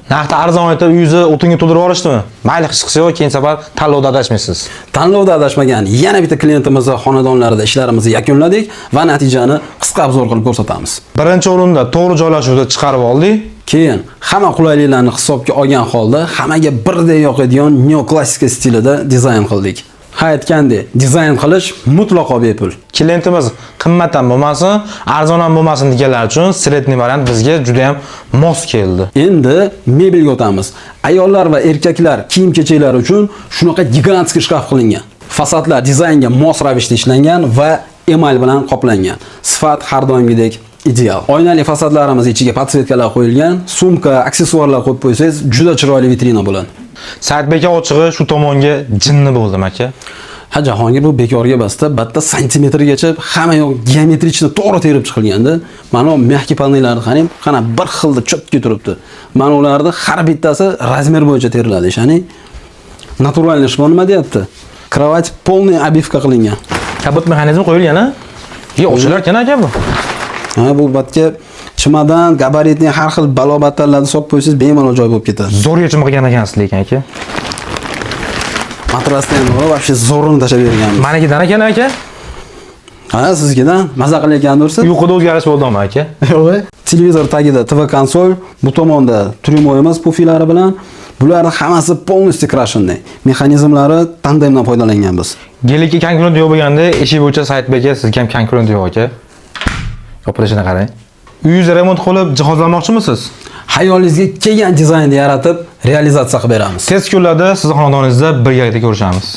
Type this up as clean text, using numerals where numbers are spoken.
Narxni arzon aytib, uyingizni o'tinga to'ldirib yuborishdimi? Mayli, hech qisi yo'q, keyin safar tanlovda adashmaysiz. Tanlovda adashmagan yana bitta klientimizni xonadonlarida ishlarimizni yakunladik va natijani qisqa обзор qilib ko'rsatamiz. Birinchi o'rinda to'g'ri joylashuvda chiqarib oldik. Keyin hamma qulayliklarni hisobga olgan holda hammaga birdek yoqadigan neoklassika stilida dizayn qildik. Ha, aytgandek, dizayn qilish mutlaqo bepul. Klientimiz qimmat ham bo'lmasin, arzon ham bo'lmasin deganlar uchun средний variant bizga juda ham mos keldi. Endi mebelga o'tamiz. Ayollar va erkaklar kiyim-kechaklari uchun shunaqa гигантский shkaf qilingan. Fasadlar dizaynga mos ravishda ishlangan va emal bilan qoplangan. Sifat har doimgidek ideal. Oynali fasadlarimiz ichiga подсветка lar qo'yilgan, sumka, aksessuarlar qo'yib qo'ysangiz juda chiroyli vitrina bo'ladi. Saidbek aka, ochig'i, shu tomonga jinni bo'ldim, aka. Ha, Jahongir, bu bekorga basta bitta santimetrgacha hamma yoq geometrichni to'g'ri terib chiqilganda. Mana bu мягкий panellarni qarang, qana, bir xilda чётко turibdi. Mana ularni har bittasi размер bo'yicha teriladi, ishoning. Натуральный shifon nima deyapti? Кровать полный обивка qilingan. Kapot mexanizmi qo'yilgan, a? Yo, ochilar ekan, aka, bu. Ha, bu batga чемодан, габаритный har xil balo-battarlarni solib qo'ysangiz, bemalol joy bo'lib ketadi. Zo'r yechim qilgan ekansiz lekin, aka. Matrasni ham вообще zo'rini tashlab berganmiz. Manikidan ekan, aka. Ha, siznikidan maza qilayotgandirsiz? Uyquda o'zgarish bo'ldimi, aka? Yo'q. Televizor tagida TV konsol, bu tomonda tryumoyimiz pufilari bilan. Bularni hammasi полностью крашенный. Mexanizmlari tandemdan foydalanganmiz. Gelikka konkurent yo'q bo'lganda, eshik bo'yicha, Saidbek aka, sizga ham konkurent yo'q, aka. Yopilishini qarang. Uyingizni remont qilib jihozlamoqchimisiz? Hayolingizga kelgan dizaynni yaratib, realizatsiya qilib beramiz. Tez kunlarda sizni xonadoningizda birgalikda ko'rishamiz.